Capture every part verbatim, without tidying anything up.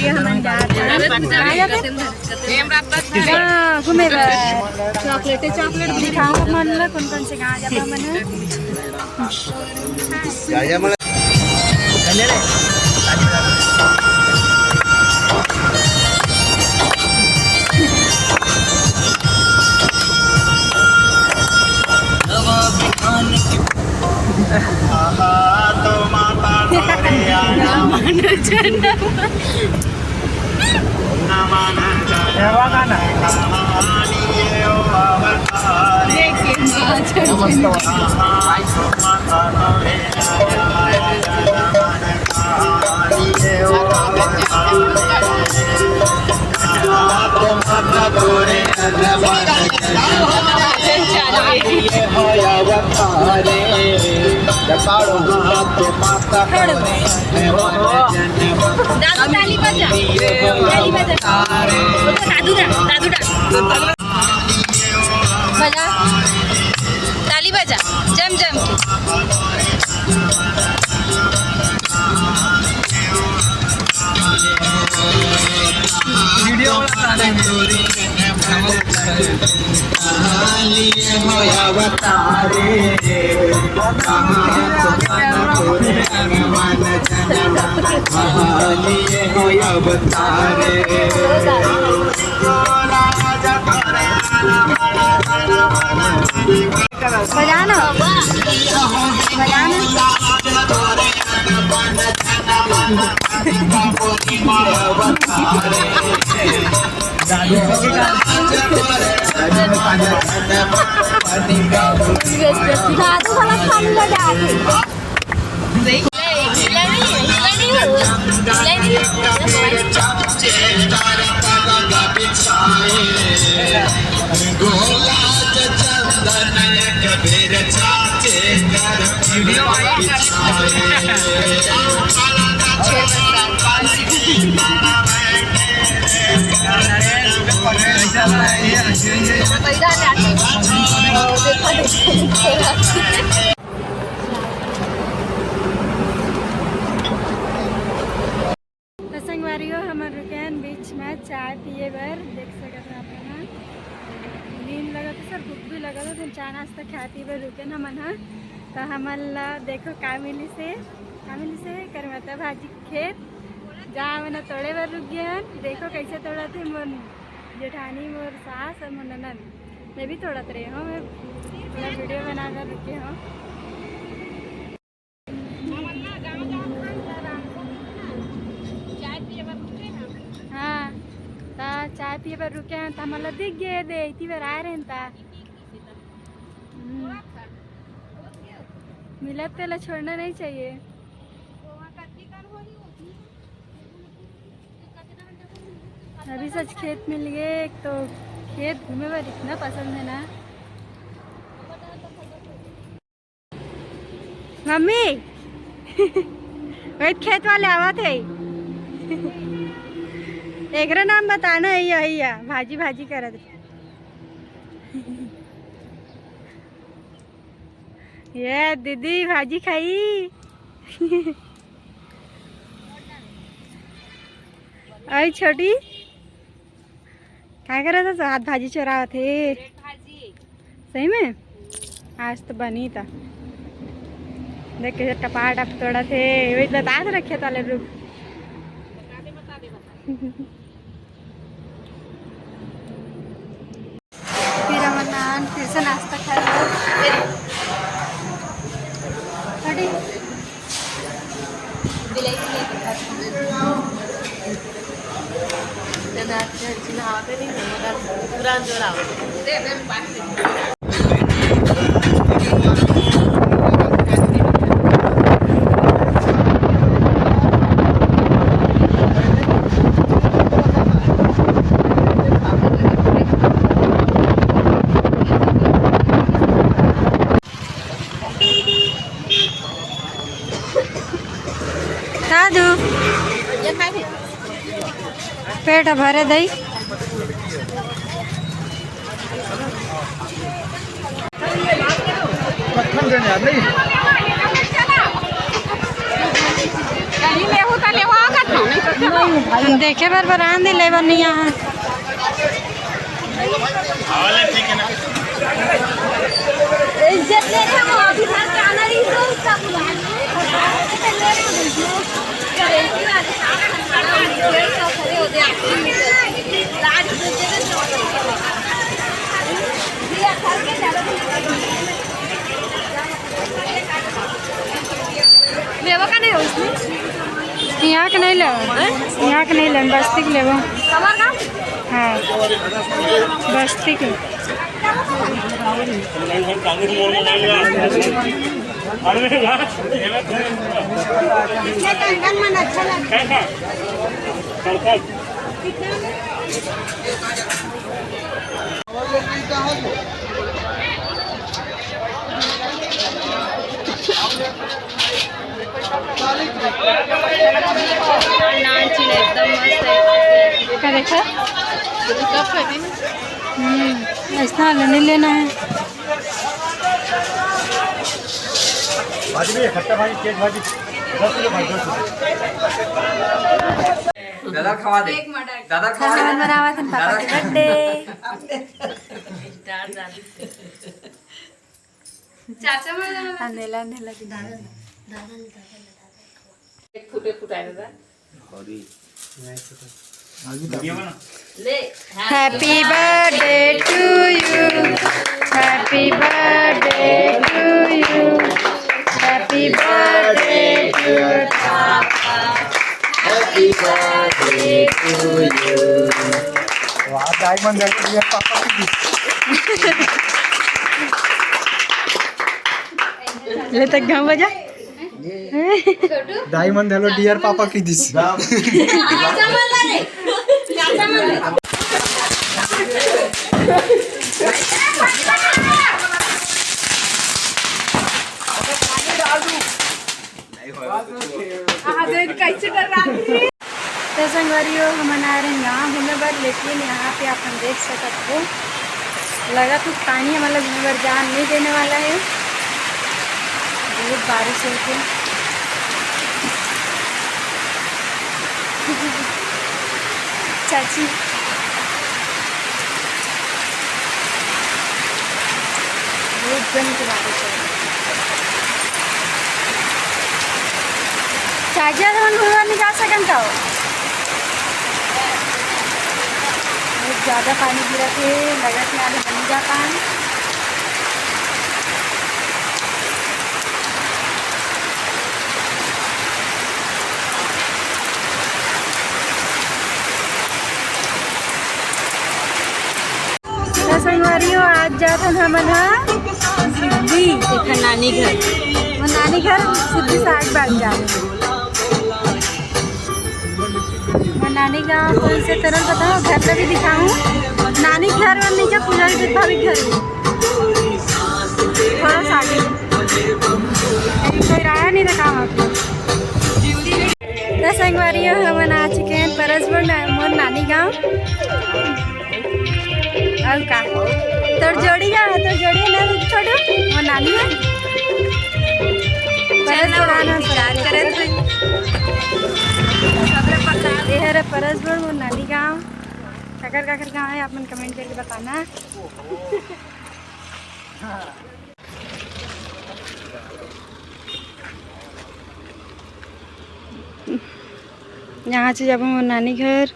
ये हमन जात हन। कहाँ जात हन? हाँ, घूमे बर। चॉकलेट, चॉकलेट दिखाओ मन ला, कौन कौन से गाँव जात हन हमन ह? दादू ताली बजा, ताली बजा। दादू ना, दादू ना। बजा, ताली बजा, जम जम के। बजाना, बजाना। दादू वाला खाली लगा के। तो संगवारी हो, हमन रुके हन बीच में चाय पिए बर। देख सकत हन आप मन ह, नींद लगत हे, सब भूख भी लगत हे, तो चाय नाश्ता खाए पिए बर रुके हन हमन ह। तो हमन ला देखो का मिलिस हे, का मिलिस हे, करमत्ता भाजी के खेत, जहाँ हमन ह तोड़े बर रुक गे हन। देखो कैसे तोड़त हे मोर जेठानी, मोर सास और मोर ननद। मैं भी तोड़त रहे हूँ, मैं थोड़ा वीडियो बनाए बर रुके हूँ। हाँ, त चाय पिए बर रुके हन, त हमन ला दिख गे दे, इतनी बार आए रहेन त। हम्म। मिलत तेला छोड़ना नहीं चाहिए। अभी सच खेत मिल गए, एक तो खेत घूमे बर इतना पसंद है ना। मम्मी, वही खेत वाले आवत हे। एकरा नाम बताना है, यही है, भाजी भाजी करत। ये दीदी भाजी खाई। आई छोटी। काय करत हस? हाथ भाजी चोरावत हे। ब्रेड भाजी। सही में? आज तो बनी था। देख कैसे टपाटप तोड़त हे। वही बता दे रखे ताले रुक। बता दे, बता दे, बता दे। फिर हमन आन, फिर से नाश्ता खाए बर। हटी। बिलाई के लिए दिखा। जना आज चिन्हावत नहीं, मगर पूरा जोर आवत। दादू, पेट भरे दई। कत्थन देने यार नहीं। कहीं लेहू त लेवा का देखे बर बरान दे लेबर नहीं यहाँ। लेबो का नहीं हो इसमें? यहाँ के नहीं लेबो, यहाँ के नहीं लेबो, बस्ती के लेबो। हमार का? हाँ, बस्ती के। नान चीन एकदम मस्त है। का देखा? हम्म, ऐसा वाला नहीं लेना है। भाजी भी है, खट्टा भाजी, तेज भाजी, दस रुपये भाजी, दस रुपये। दादा खवा दे। दादा खवा दे। खाना बनावा था पापा के बर्थडे। चाचा मजा। अंधेला, अंधेला की दादा। एक फुटे फुटाए दादा। ले। Happy birthday to you. Happy birthday to you. Happy birthday to you. Happy birthday to you. वाह, डायमंड लड़की है, पापा की। ले तक गाँव बजा। डायमंड हेलो डियर पापा की दिस। तो संगवारी हो, हमन आ रहे हैं गाँव घूमे बर, लेकिन यहाँ पे आप मन देख सकत हो, लगत हे पानी हमन ला घूमे बर जान नहीं देने वाला है, बहुत बारिश होके। चाची बहुत जम के बारिश हो रहा है। चाचा मन घूमे बर नहीं जा सकन का हो? बहुत ज्यादा पानी गिरत हे, लगत हे आगे बन जाता है। तो संगवारी हो, आज जात हन हमन ह सिद्धि। एखर नानी घर। वो नानी घर सिद्धि साग बाग जात हन। वो नानी गाँव कौन से तरह बताओ, घर ला भी दिखाऊं। नानी घर वाले नीचे पूजा भी भाभी घर में। थोड़ा सा आगे। अभी कोई राया नहीं रखा वहाँ पे। तो संगवारी हो, हमन आ चुके हैं परसपुर ना-, मोर नानी गाँव। और का? तोर जोड़ी का, तोर जोड़ी ना छोटू, वो नानी है। परसपुर आना इंतजार करे थे। ये हरे परसपुर, मोर नानी गाँव। काकर काकर गाँव है, आप मन comment करके बताना। यहाँ से जाबो मोर नानी घर।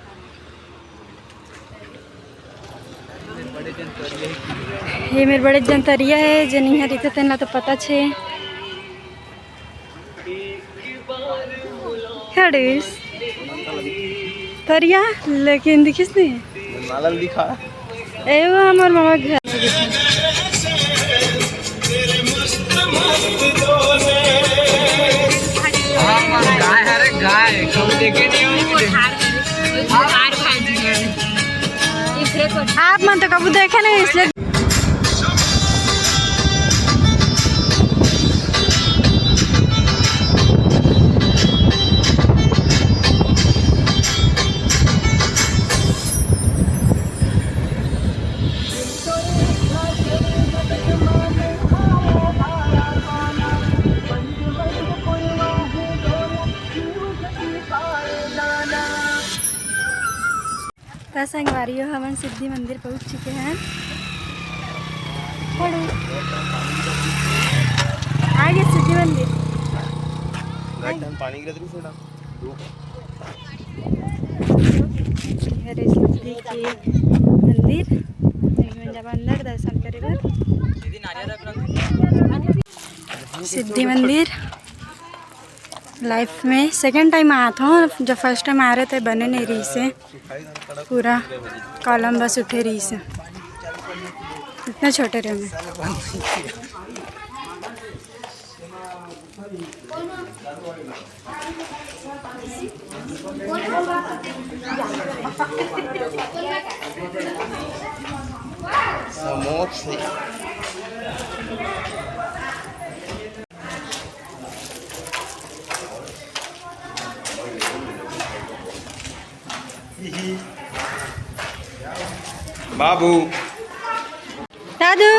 ये मेर बड़े जन तरिया है, जेन इहाँ रहिथे तेन ला तो पता छे। हड़ीस तरिया, लेकिन दिखिस नहीं। माला दिखा। ए वो हमर मामा घर। गाय, अरे गाय, कभी देखे नहीं होंगे। आप मन तो कभी देखे नहीं, इसलिए। त संगवारी हो, हमन सिद्धि मंदिर पहुंच चुके हैं। पढ़ो। आ गए सिद्धि मंदिर। पानी गिरत रही। हरे सिद्धि के मंदिर, जब अंदर दर्शन करे बर। सिद्धि मंदिर लाइफ में सेकंड टाइम आत हों। जब फर्स्ट टाइम आए रहे तो बने नहीं रहिसे, पूरा कॉलम बस उठे रहिसे, इतना छोटे रहे में। समोसे। बाबू। दादू।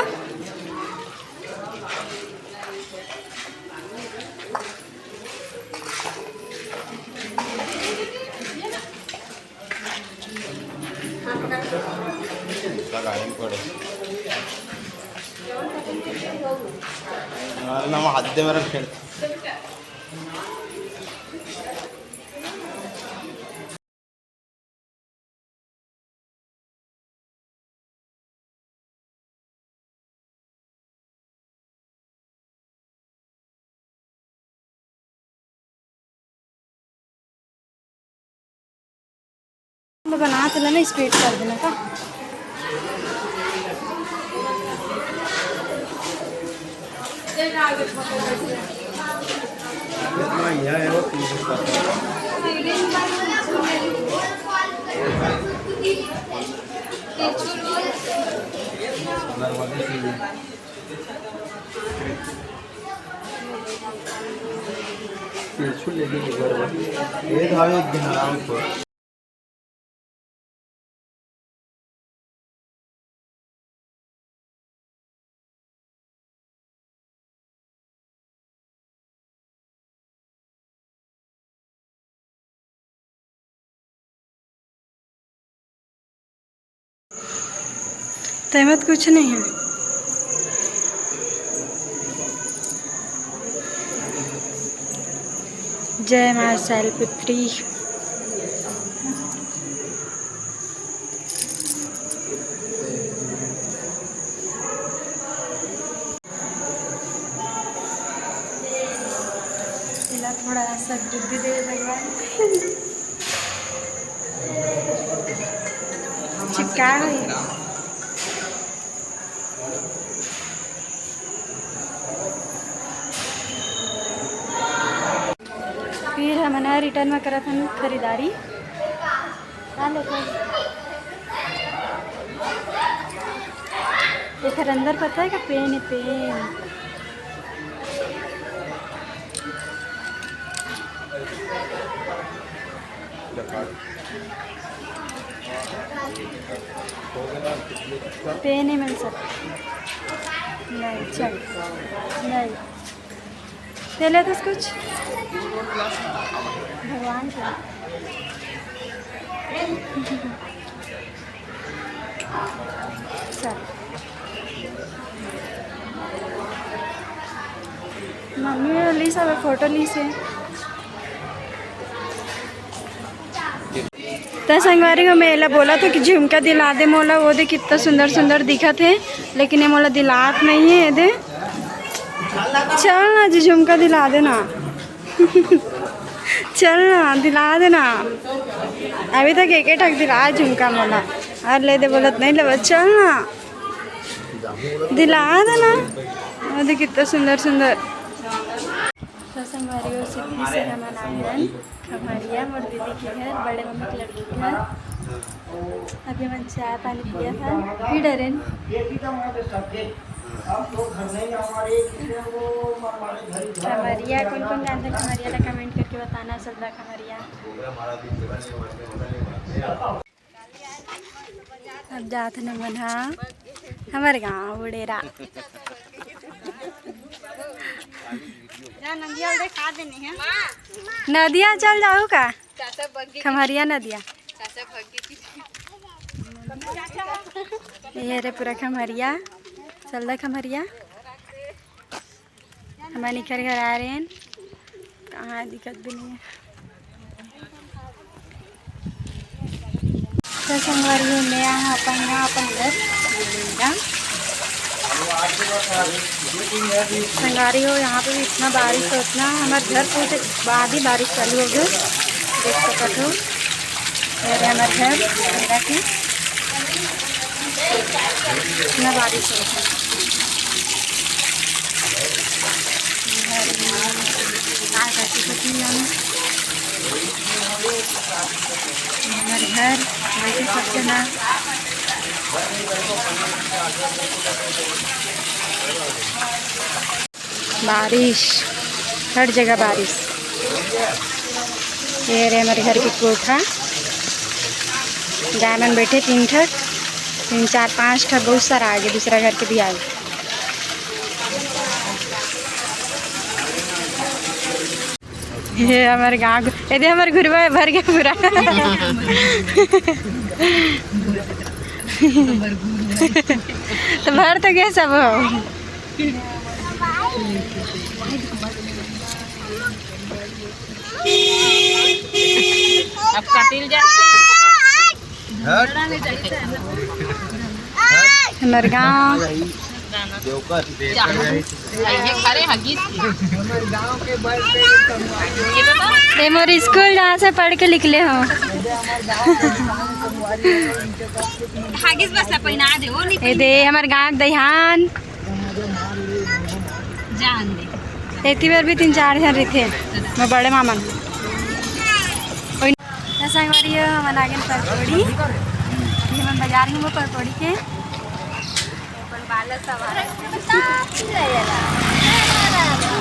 ನಮ್ಮ ಹದ್ದೆ ಮರ. बना तो लेना, स्ट्रेट कर देना का। तैमत कुछ नहीं है। जय माँ शैलपुत्री। तेला थोड़ा सा बुद्धि दे भगवान। चिपका गई। फिर हमन ह रिटर्न में करत हन खरीदारी। का लेके? एकर अंदर पता है का पेन है, पेन। पेन ही मिल सकता। नहीं, चल। नहीं। तेला तो कुछ भगवान के। चल। मम्मी लीस, अभी फोटो लीस हे। त संगवारी हो, मैं एला बोला था कि झुमका दिला दे मोला, वो दे कितना सुंदर सुंदर दिखत हे, लेकिन ये मोला दिलात नहीं है। ये दे, चल ना जी, झुमका दिला दे ना। चल ना, दिला दे ना। अभी तक एक एक ठक दिला झुमका मोला, और ले दे बोलत नहीं लेवत। चल ना, दिला दे ना। वो दे कितना सुंदर सुंदर। तो संगवारी हो, सिद्धि से हमन आए हन खम्हरिया, मोर दीदी के घर, बड़े मम्मी के लड़की के घर। अभी हमन चाय पानी पिया था, फिर डरेन। खम्हरिया, कौन कौन जानते खम्हरिया ला, कमेंट करके बताना, सब ला खम्हरिया। अब जात हन हमन हा हमर गाँव उड़ेरा। जा नंदिया उड़े खा देनी है। नदिया चल जाऊ का? खम्हरिया नदिया। ये रे पूरा खम्हरिया, चल दा खम्हरिया। हमन इखर घर आ रहे हैं, कहाँ दिखत भी नहीं है। तो संगवारी हो, मैं यहाँ अपन, यहाँ अपन घर। संगवारी हो, यहाँ पे भी इतना बारिश होत ना, हमारे घर पहुँचे बाद ही बारिश चालू हो गई, देख सकत हो। ये हमारे घर, मेरा के इतना बारिश होत है। हमारे घर बैठे सब जना। बारिश, हर जगह बारिश। ये रे हमारे घर के कोठा, गाय मन बैठे तीन ठक, तीन चार पाँच ठक, बहुत सारा आगे, दूसरा घर के भी आगे। ये हमारे गाँव को, ये दे हमारे घुरवा है, भर गया पूरा। तो भर तो गया सब हो। अब काटिल जाते। हट। हमारे गाँव। ये खरे हगीज। ये मोर स्कूल, जहाँ से पढ़ के निकले हो। हगीज बस ला पहिना दे, वो नहीं ये दे हमारे गाँव के दईहान। जान दे। एती बर भी तीन चार झन रहिथे, मोर बड़े मामन। तो संगवारी हो, हमन आ गेन परपौड़ी। अभी हमन बाजार में परपौड़ी के।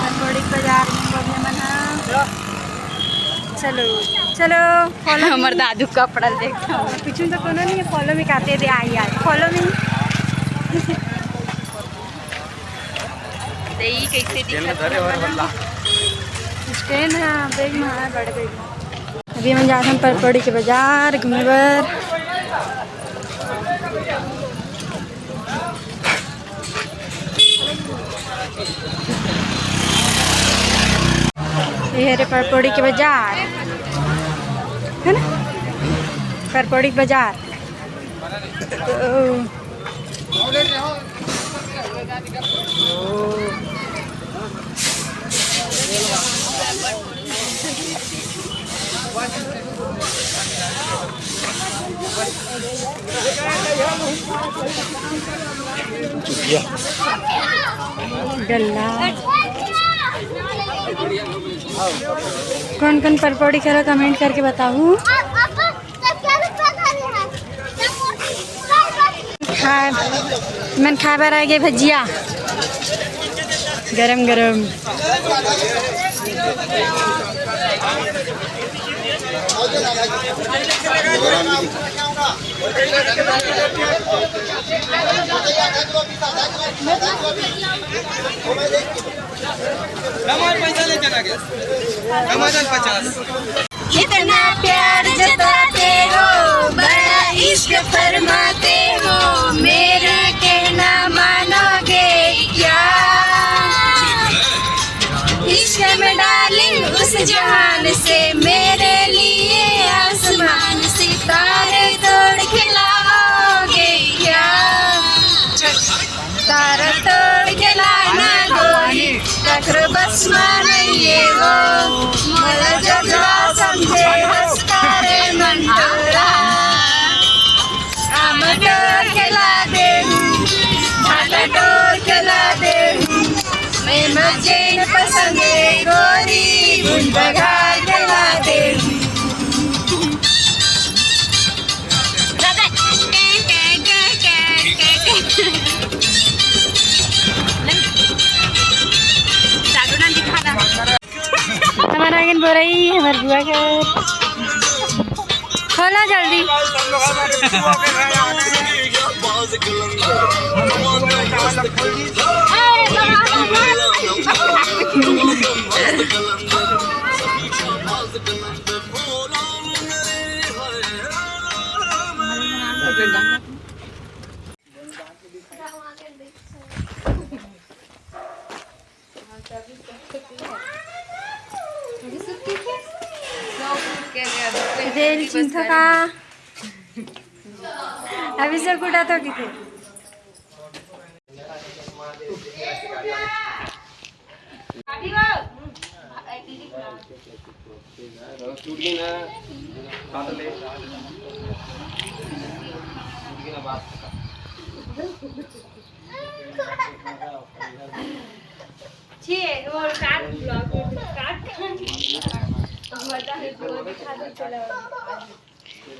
परपौड़ी के बाजार में अभी हमन ह। चलो, चलो, follow हमर me। दादू कपड़ा देख। पीछू तो कोनो नहीं है, follow me कहते दे, आई यार, follow me। दे, ई कैसे दिखत है? Stand है, bag में है, बड़े bag में। अभी हम जात हन परपौड़ी के बाजार घूमे बर। ये हरे परपौड़ी के बाजार, है ना, परपौड़ी के बाजार। तो गल्ला। कौन कौन परपौड़ी खेला, comment करके बताहू। खाए, मन खाए बर आए गे भजिया, गरम गरम। टमाटर पचास। कितना प्यार जताते हो, बड़ा इश्क फरमाते हो, मेरे कहना मानोगे क्या? इश्क में डार्लिंग उस जहान से, मेरे लिए आसमान से तारे तोड़ के लाओगे क्या? तारा तोड़ के लाना गोरी, ककरो बस मा नइये वो। मोला जजवा समझे हस का रे मंटोरा। आम टोर के ला देहूँ, भाटा टोर के ला देहूँ। मैं मजेन पसंद ए गोरी, भुज बघार के ला देहूँ। हमर आंगन बोरई, हमर बुआ घर। खोला जल्दी। तेल चिंथो का? अभी से कुटा तो किथे।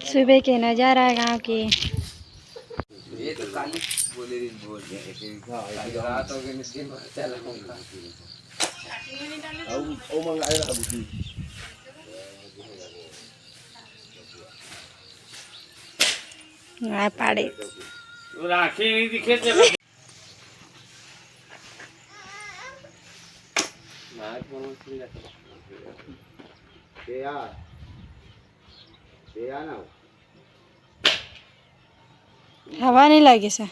सुबह के नजारा गांव के। ये तो काली बोले दिन बोल रहे हैं कि काली रात हो गई, दिन भर चला हूँ। ओ मंगाए रहा बुद्धि। आ पाड़े। राखे नहीं दिखे चला। हवा नहीं लागे सा।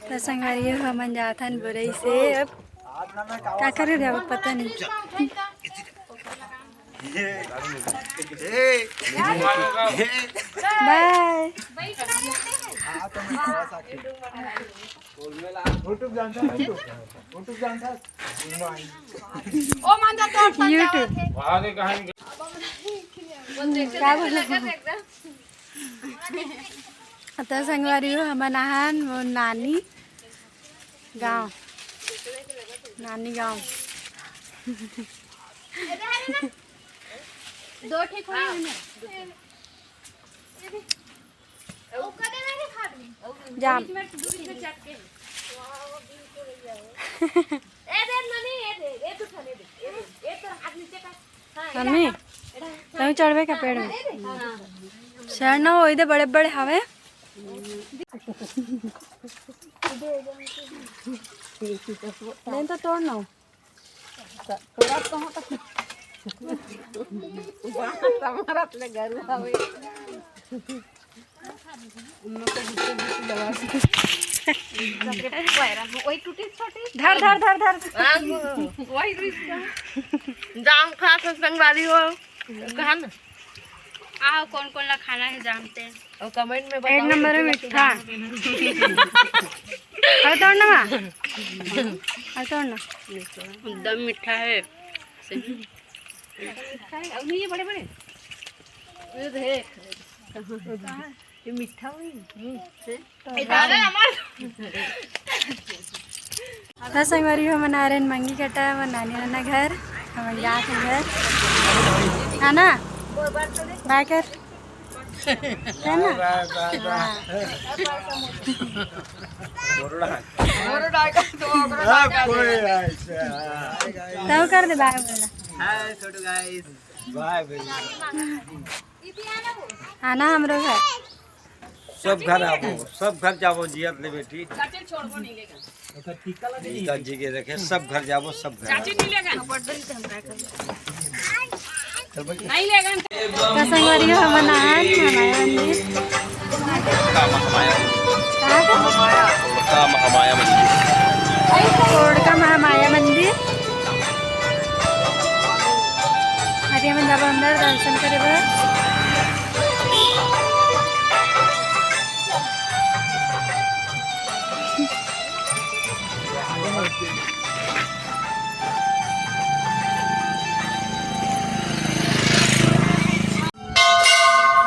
तो संगवारी हो, हमन जाथन बोरई से। अब का करे जाबो, पता नहीं। बाय। YouTube। का बोल? त संगवारी हो, हमन आहन मोर नानी गांव, नानी गांव। दो ठे खोए हैं ना। जाम। ए दे मम्मी, ए दे, ए तू खाने दे, ए दे, ए तोर हाथ नीचे कर। हाँ, मम्मी, एड़ा, एड़ा। तू चढ़बे का पेड़ में? हाँ। चढ़ ना हो, इधर बड़े बड़े हवे। नहीं तो तोड़ ना हो। तोरा तो हो तो। बांस हमारा अपने घर हवे। उन लोग को गुस्से गुस्से लगा के। बाप रे, पैरा में वही टूटी छोटी। धर, धर, धर, धर। हाँ, वो, वही रिश्ता। जाम खा के संगवारी हो। कहा ना? आओ, कौन कौन ला खाना है जानते हैं। और comment में एक बताओ नंबर है कितना मीठा। कितना। और तोड़ ना माँ। और तोड़ ना। एकदम मीठा है। सही। मीठा है। और नहीं, ये बड़े बड़े। ये देख। ये मीठा हुई। हम्म। त संगवारी हो, हमन आ रहे हैं मंगी कटा, हमर नानी नाना घर, हमन जात हैं घर, है ना? बाय कर, है ना? बाय, बाय, बाय। हाँ। बोलो ना। बोलो ना, तो बोलो ना। सब कोई ऐसा। तब कर दे बाय बोलना। Hi, छोटू guys। बाय भैया। आना हमरो घर। सब घर आबो, सब घर जाबो जियत ले बेटी। चाची छोड़बो नहीं लेगा। गीता जी के देखे, सब घर जाबो, सब घर। चाची नहीं लेगा। नहीं लेगा। त संगवारी हो, हमन आहन महामाया मंदिर। कहाँ का? कोड़का महामाया मंदिर। कोड़का महामाया मंदिर। अभी हमन जाबो अंदर दर्शन करे बर।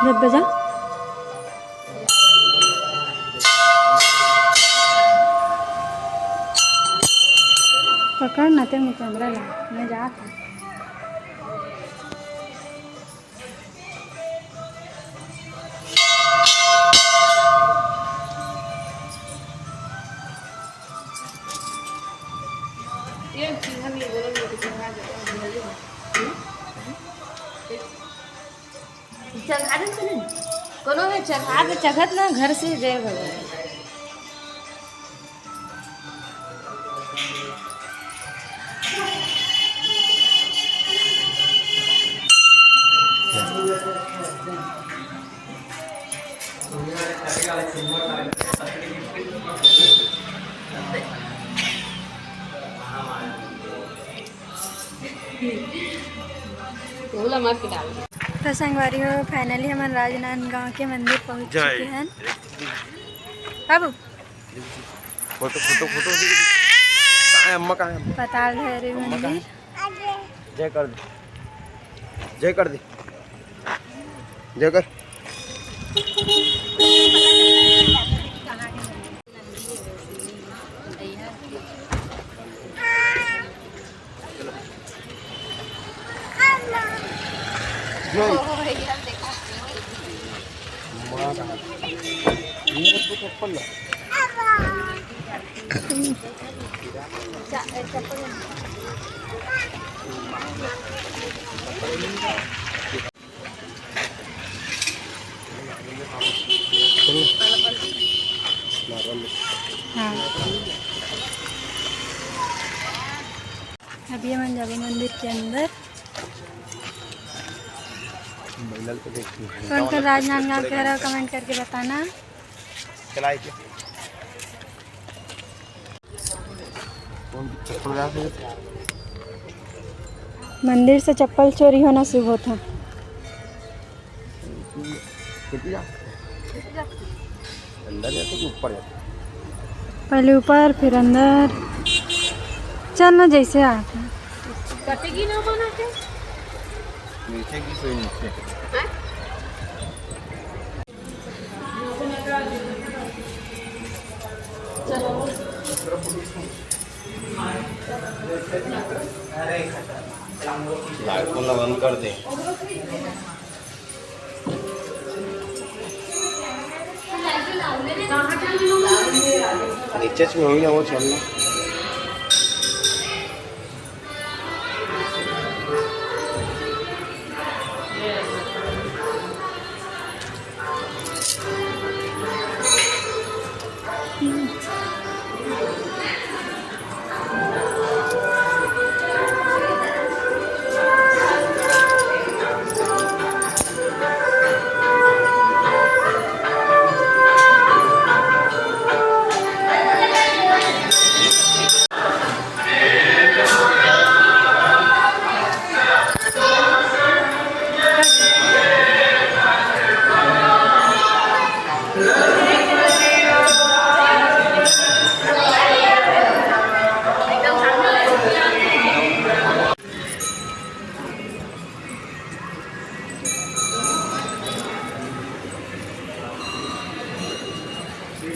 दस बजा। पकड़ ना ते, मैं कैमरा ला, मैं जात हूँ। चढ़ा दे चले। कोनो में चढ़ा दे, चढ़त ना घर से जय भगवान। ओला मार के डाल। तो संगवारी हो, finally हमन राजनांदगांव के मंदिर पहुंच चुके हैं। बाबू, फोटो, फोटो, फोटो। कहाँ है अम्मा, कहाँ है अम्मा? पताल भैरवी मंदिर। जय कर दे, जय कर दे, जय कर। हाँ। अभी हमन जाबो मंदिर के अंदर। कोन कोन राजनांदगांव के हरा, comment करके बताना। चलाए के। मंदिर से चप्पल चोरी होना शुभ होता। अंदर जाते कि ऊपर जाते? पहले ऊपर, फिर अंदर। चल ना, जैसे आ। कटेगी ना बना के। नीचे की सोई नीचे। लाइट वाला बंद कर दे। नीचे से होई ना वो चलना।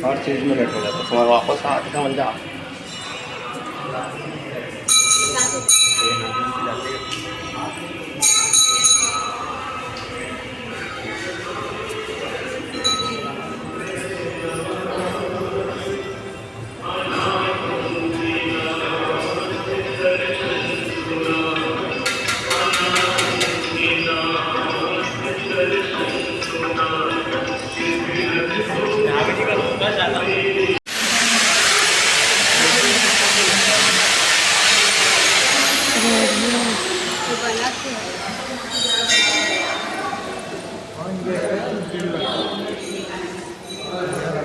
हर चीज में लेट हो जाता है, तो वापस आके समझ जा।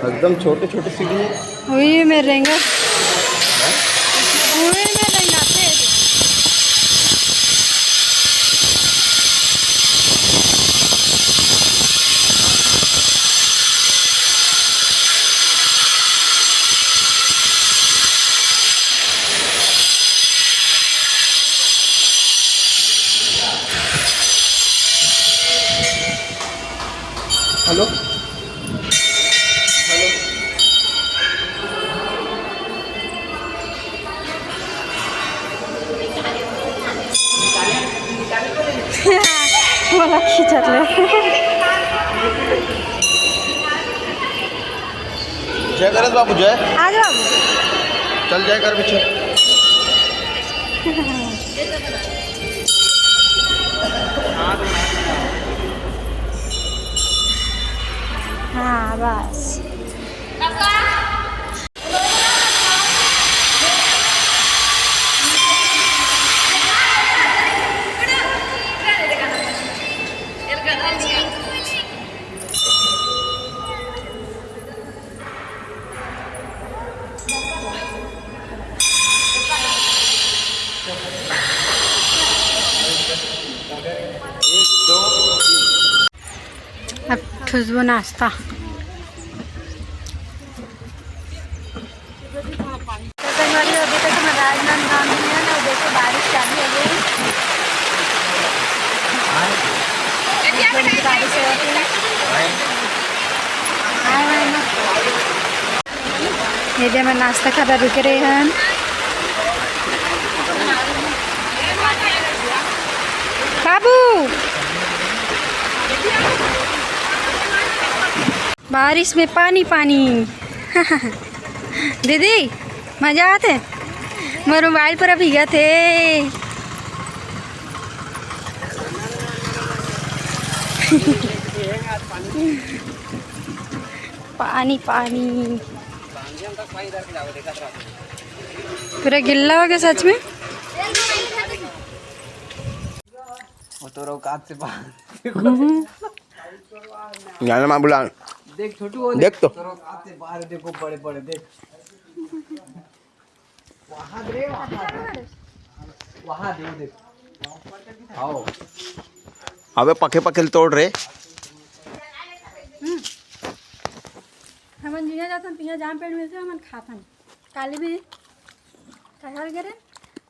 एकदम छोटे छोटे सीढ़ी है। वही में रेंगा, वही में रेंगाथे। Hello, hello. मोला खींचत ले। जय करस बाबू, जय। आ जा बाबू। चल जय कर पीछे। हाँ, बस। एक, दो, तीन। खुशबू नाश्ता। तो संगवारी, अभी तक हम राजनांदगांव में हैं ना, देखो बारिश चालू हो गई। बारिश हो गई। आए, आए, आए। ये दे, मैं नाश्ता खाबा रुके रहे हन। बाबू, बारिश में पानी पानी। दीदी, मजा आते? मोर मोबाइल पूरा भीगत हे। पानी पानी। पूरा गिल्ला हो गया सच में। वो तो औकात से बाहर। जाना माँ बुला। देख छोटू, वो देख तो। तोर औकात से बाहर, देखो बड़े बड़े, देख। वहाँ दे, वहाँ दे। वहाँ दे, वो देख। आओ। अबे पखे पखे तोड़ रे। हमन जिहाँ जाथन, तिहाँ जाम पेड़ मिलथे, हमन खाथन। काली भी कहल गे रेन,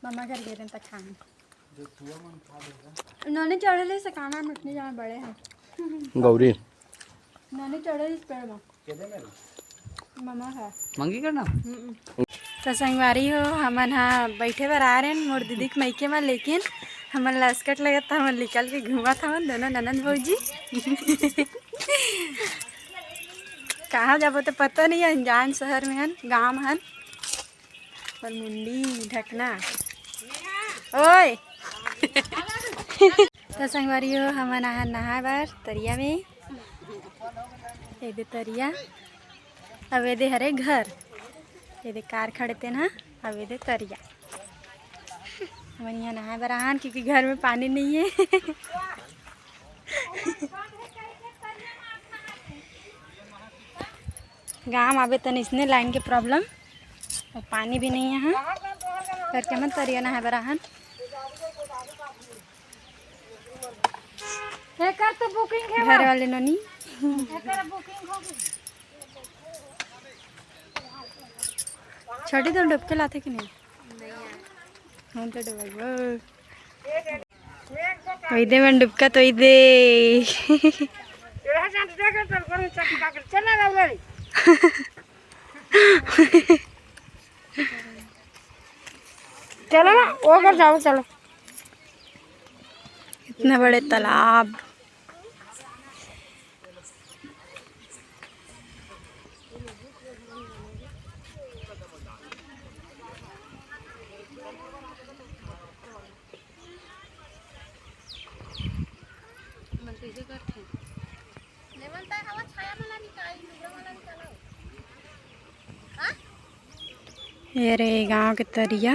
मम्मा घर गे रेन, त खान। नोनी चढ़े ले से काना में इतने जाम बड़े हैं। गौरी। नोनी चढ़े ले इस पेड़ में। मम्मा है। मंगी करना? हम्म। तो संगवारी हो, हमन हा बैठे बर आ रहे हैं मोर दीदी के मइके में, लेकिन हमन ला असकट लगत, हमन निकल के घूमत हमन दोनों ननद भौजी। कहाँ जाबो तो पता नहीं है, अनजान शहर में हन, गाँव में हन। पर मुंडी ढकना। ओए। तो संगवारी हो, हमन आहन नहाए बर तरिया में। एदे तरिया, अब एदे हरे घर, एदे कार खड़े तेन हा, अब एदे तरिया। हमन यहाँ नहाए बर आहन, क्योंकि घर में पानी नहीं है। गाँव आबे तन इसने लाइन के प्रॉब्लम, और पानी भी नहीं है, हाँ, करके मन तरिया नहाए बर आहन। एकर तो बुकिंग है घर बा। वाले नोनी। एकर बुकिंग हो गई। छोटी तो डुबके लाथे कि नहीं? हम तो डुबाई। ओइदे मन डुबका तो ओइदे। चलो ना, वो कर जाओ, चलो। इतना बड़े तालाब। ये रे गांव के तरिया।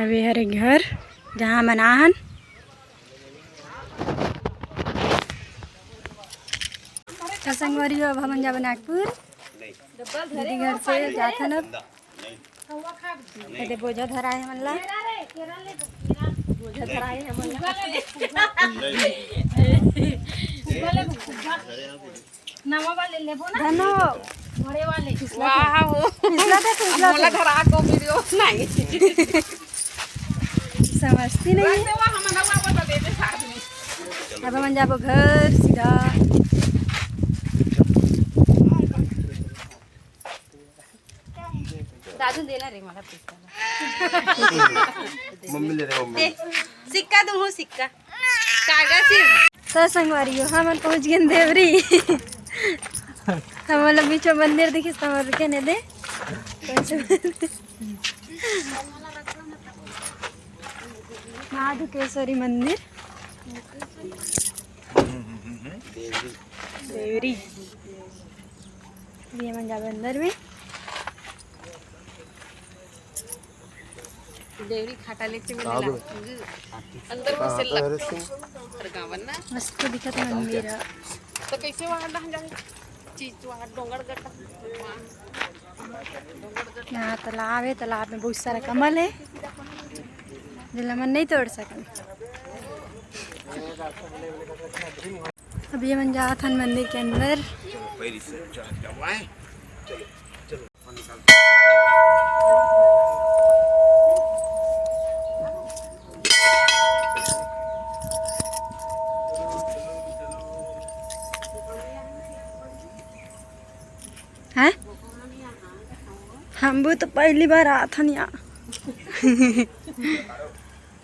अब ये हरे घर, जहाँ मनाहन। तो संगवारी हो, अब हमन जाबो नागपुर। दीदी घर से जाथन अब। एदे बोझा धराए हमन ला। बोझा धराए हमन ला। नवा वाले लेबो ना। धनो। बड़े वाले। वाह हो। पिछला दे, पिछला मोला दे। धरा को वीडियो नहीं। समझती नहीं। रख दे, वो हम नवा बता देते साथ में। अब हमन जाबो घर सीधा। दादू देना रे मारा पैसा। मम्मी ले रहे, मम्मी। दे, सिक्का दूँ, सिक्का। कागज ही। तो संगवारी हो, हमन पहुँच गेन देवरी। हमन ला बीच में मंदिर दिखिस, त हमन रुके ने दे। माँ ढुकेश्वरी मंदिर। देवरी। ये मन जाबे अंदर में। देवरी खाटा लेते में का बोले? अंदर में से लगता है। अरे गावन ना। मस्त दिखत है मंदिर ह। तो कैसे वहाँ लहन जाए? चीज वहाँ डोंगरगढ़। यहाँ तालाब है, तालाब में बहुत सारा कमल है। जेला मन नहीं तोड़ सकन। अभी हमन जात हन मंदिर के अंदर। हैं? हम भी तो पहली बार आत हन यहाँ।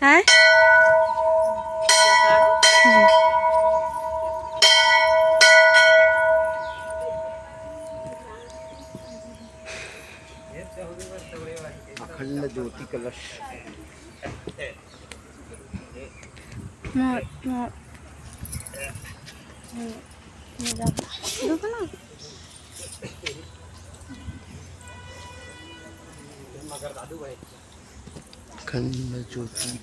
हैं? अखंड ज्योति कलश। मोर, मोर। रुक ना। अखंड ज्योति।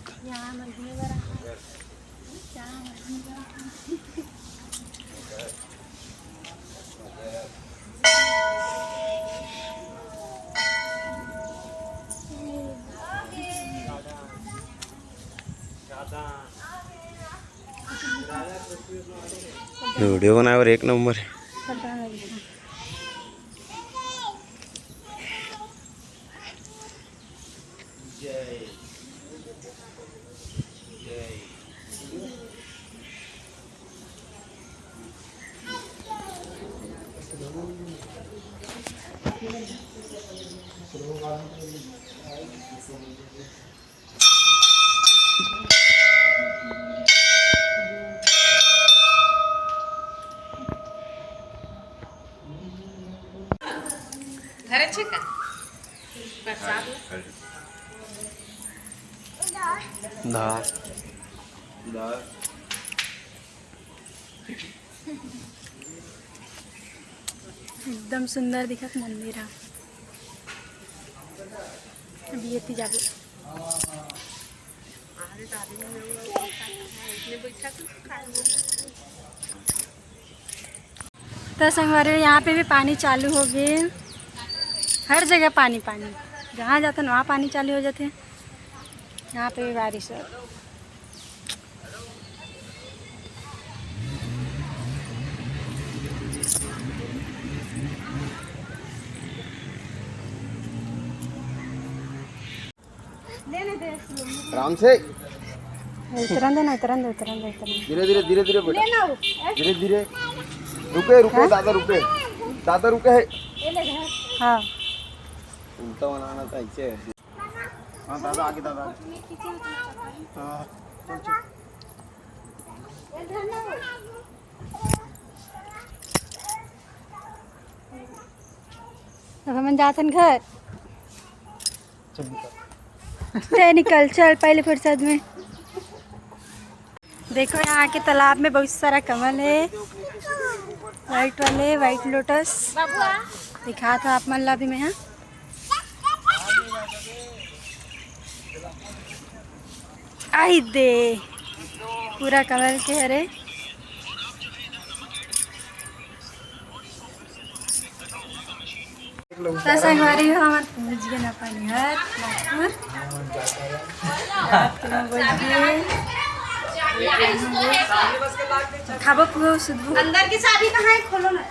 वीडियो बनाए बर एक नंबर है। घरे छे का? प्रसाद। दाल। दाल। एकदम सुंदर दिखत मंदिर ह। अभी एती जाबो। तो संगवारी, यहाँ पे भी पानी चालू हो गए। हर जगह पानी पानी, जहाँ जाते वहाँ पानी चालू हो जाते। यहाँ पे भी बारिश हो। आराम से। उतरन दे ना, उतरन दे, उतरन दे, उतरन दे। धीरे धीरे, धीरे धीरे बेटा। धीरे धीरे। रुके, रुके, हाँ? दादा रुके। दादा रुके है। हाँ। उल्टा बनाना था इसे। हाँ दादा आगे, दादा आगे। हाँ, चल, चल। अब हमन जाथन घर। चल निकल। चल निकल, चल पहले फुर्सत में। देखो यहाँ के तालाब में बहुत सारा कमल है, वाइट वाले, वाइट लोटस। दिखा था आप मन ला भी मैं, हाँ। आई दे, पूरा कमल के हरे। तो संगवारी हो, हमन पहुंच गए ना अपन घर नागपुर। रात के नौ बज गए। खाबो पिबो सुतबो। अंदर की चाबी कहाँ है? खोलो ना।